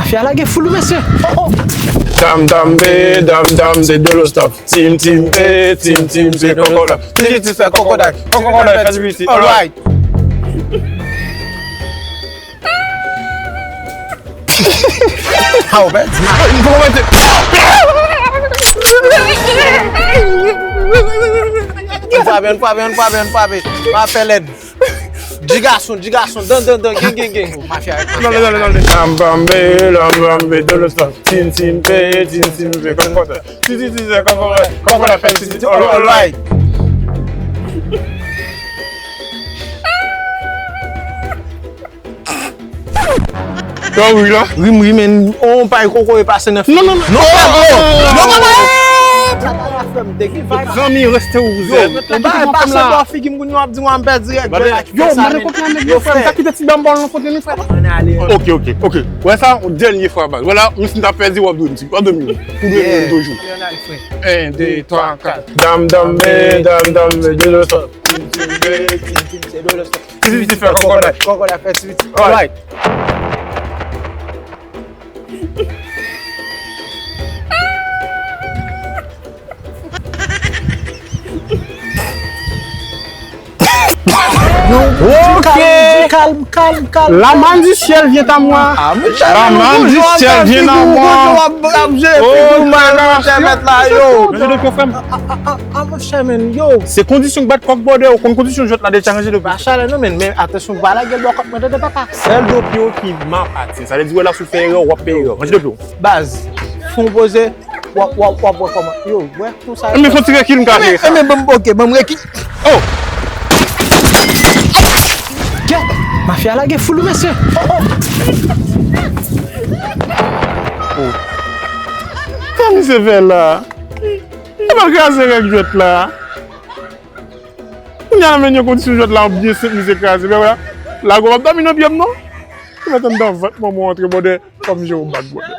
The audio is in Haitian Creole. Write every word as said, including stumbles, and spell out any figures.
Fia la gen foul mesye. Oh, oh. Dam dam be, dam dam be, dolo stop. Tim tim be, tim tim be, kokoda. Tim tim fè kokoda. Kokoda fè tim tim. Alright. Aw, bèl di. Ann frape, ann frape, ann frape, ann frape. Pa fè lèd. Di gason, di gason, dan, dan, dan, gen, gen, gen. Mafya rèk mafya. Dale, dale, dale. Lam bambe, lam bambe, dolo stop. Tin, tin, pe, tin, tin, pe, kon kontan. Ti, ti, ti, ti, kon kontan. Kon kontan fè ti, ti, ti, all right. Yo, wi la. Rim, rim, men on pay koko e pase nan figi. Non, non, non. Non, frè m, oh, non, papa, eh, papa, frè m, de ki vibe. Zanmi, reste ou zèt. Yo, on bagay pase bò figi m, kounye a w ap di mwen m pèdi règ. Yo, mande kote a nèg yo, frè m, sa kite ti banbòl nan kote nou, frè m. Ann ale. Ok, ok, ok. Wè sa, on dènye fwa, baz. Wè la, m si m ta pèdi, w ap dwe m ti, w ap dwe m. Ou dwe m toujou. Ann ale, frè. En, de, twa, kat. Dam, dam, be, dam, dam, be, dolo stop. Tim, tim, be, tim, tim, se dolo stop. Ti, ti, ti, fè kokonat. Kokonat fè ti, ti. Alright. Ok. Kalm, kalm, kalm, kalm. La main du ciel vient à moi. Ah, monchè, la main du ciel vient à moi. Oh, monchè, mèt la, yo. Mèt la, yo. Ah, ah, ah, ah, monchè, men, yo. Se kondisyon k bat kòk bòdè, ou konn kondisyon jwèt la deja ranje depi. Pa chalè non, men, men atansyon, pa lage l bò kòk mwen, tande papa. Sèl do pye w ki m ap atire. Sa vle di, wè la, si w fè erè, w ap fè erè. Ranje depi w. Baz, fè yon poze, w ap, w ap, w ap wè kòman. Yo, wè, konsa. Men fò ti rekil, m ka jere sa. Men, men, ban m, ok, ban m rekil. Oh! Kèt! Mafya lage foul, mesye! Oh, oh! Oh. Sa misye fè la? Li pral kraze règ jwèt la. Kounye a, men yon kondisyon jwèt la, w ap byen senp, misye kraze. Men wè, lago p ap dòmi nan pye m, non. Ou mèt anndan vant manman w antre bòdè, fò m jere w bak bòdè.